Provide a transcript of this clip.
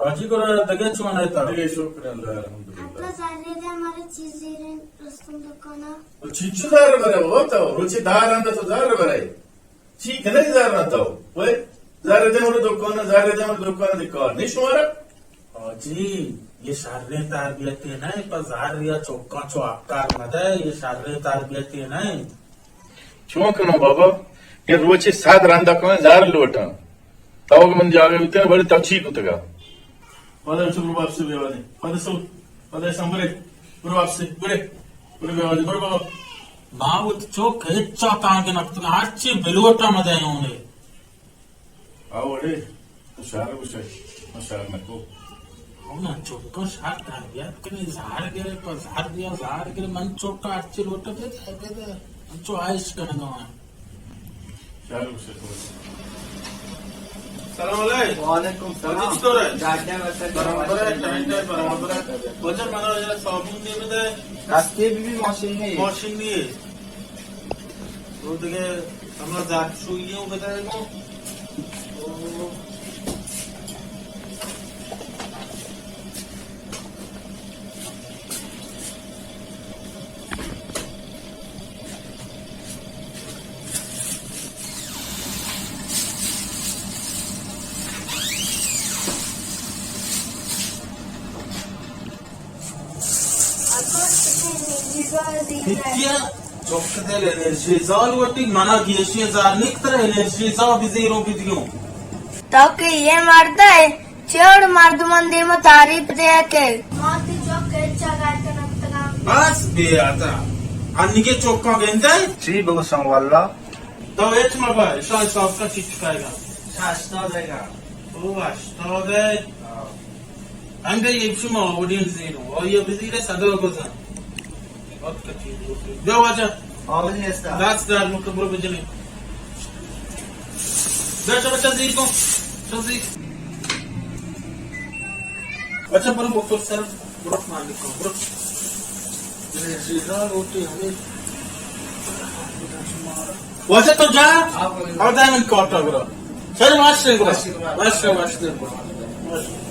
حاجی گڑا دگہ چون ئے ترا؟ دگہ شکر اللہ، الحمدللہ۔ ابا زر دے، مارا چیز زیریں رستم دکانا۔ او چیچو زر برے بابا تو؟ روچے دہ رندا تو زر برے۔ چی کنئے زر نہ تو؟ وے، زر دے مارا دکانا، زر دے مارا دکانا، دے کار نی شمارا؟ حاجی، اے شریں تربیتے نہ، پہ زر یا چکاں چو اکر مدئے، اے شریں تربیتے نہ۔ چون کنوں بابا؟ اے روچے صد رندا کاں زر لوٹاں۔ تو من جاگہ بوتیں، بلے تو چی کتگا؟ پدا چو برو واپس بیا وادے۔ پدا سو، پدا سمبرے۔ برو واپس، برے۔ برو بیا وادے، برو بابا۔ ما وت چک ہچا تانگ نہ کتگاں، ہرچی بلوٹاں مدئے اونے۔ آ وڑے، تو شر گوشئے، ما شر نکو۔ او نا چکاں شر تربیت کنی، زہر گرے، پہ زہر بیا، زہر گرے، من چکا ہرچی لوٹا بے دے، بے دے۔ انچو عائش کنگا۔ شر گوشئے تو۔ سلام علیکم۔ وعلیکم سلام۔ چطور ئے؟ ڈاکٹر وسط برابر ئے، ٹائم ٹائم برابر ئے۔ واجہ منا یار صابون دے بدے۔ دستی بی بی ماشین نی۔ ماشین نی۔ تو دگہ ہمراہ زاکشویی اوں بدئے گوں۔ ہچیا چک دل انرژی زال وٹی، منا گیشی زار نکتر انرژی زا بزیروں بدیوں۔ تو کہ اے مرد ئے، چے وڑ مردماں دیما تعریف دئے کہ ما تی چک ہچا گار کنگ تگا۔ بس بے عطا۔ انگے چکاں گندئے؟ چی بگوشاں واللہ۔ تو ہچ مبا، اشاں حساب کا چی چکائے گا؟ اشاں ہشتاد ئے گا۔ او ہشتاد ئے۔ ہاں۔ انگے اے شما آوڈین زیرو، آیا بزیرے صدا گزن۔ وقت کا چیز ہوتی۔ بیا واجہ۔ آوڈین استا۔ دست درد مکن، برو بجنے۔ بیا چا بچہ زیر کو۔ چا زیر۔ بچہ برو بکر سر۔ برو مالک کو، برو۔ واجہ تو جا۔ اور دائم ان کارٹا برو۔ سر ماشتے برو۔ ماشتے، ماشتے برو۔